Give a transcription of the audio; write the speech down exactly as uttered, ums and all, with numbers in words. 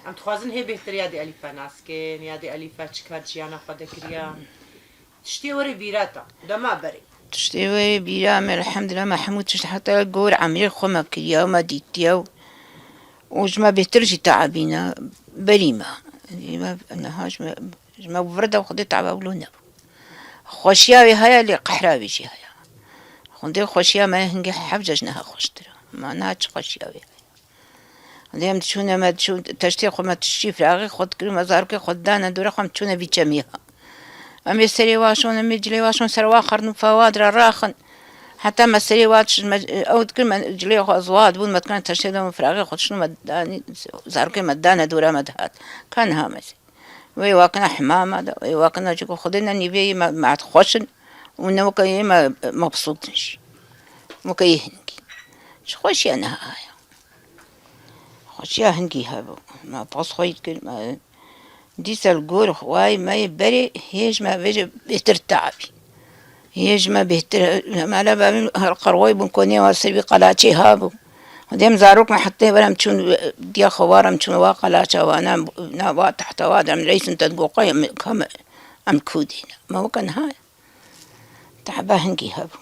Em dixwazin hê bêhtir yadê Elîfe nas kin, yadê Elîfe çi kar jiyana xwe de kiriya. Tiştê were bîra te, dema berê. Tiştê wê bîra me, elhamdulillah, me hemû tişt heta gor emrê xwe me kiriya, me dîtiya û, û ji me bêhtir jî teabîne berî me. Ji me niha ji me, ji me vir de Xwedê teaba wilo nebû. Xweşiya wê heye lê qehra wê jî heye. Xwedê xweşiya me hingê hevce ji niha xweştir e. Ma niha çi xweşiya wê heye. Lê em diçûne me diçû teştê xwe me tiştî firaxê xwe dikirin me zarokê xwe didane dûre xwe em diçûne vî çemî ha. Em ê serê wa şon, em ê cilê wa şon ser wa xernufa wa dira raxin. Heta me serê wa tişt me ew dikir me cilê xwe ziwa dibûn me dikirine teştê de me firaxê xwe tişt me danî zarokê me dane dûre me dihat. Ka niha me Wê wakina himama de, wê wakina çiko Xwedê ne nîvê yê me, me xweş in û ne weke yê me mebsût in jî. Weke yê hingî. Ji xweşiya niha haya. Xweşiya hingî hebû. Me pas xwe yî dikir, me dîsa li gor xwe yê me yê berê hêj me vêje bêhtir teabî. Yê ji me bêhtir, mele bavîn her qerwayî bûn konê wa ser vî qelaçê habû. Xwedê em zarok me heta were em çûn diya xwe war em çûn wa qelaça wa ne, ne wa tehta wa de em reysin te digo qey em, em, em kûdî ne. Me weke niha ye. Tehba hingî hebû.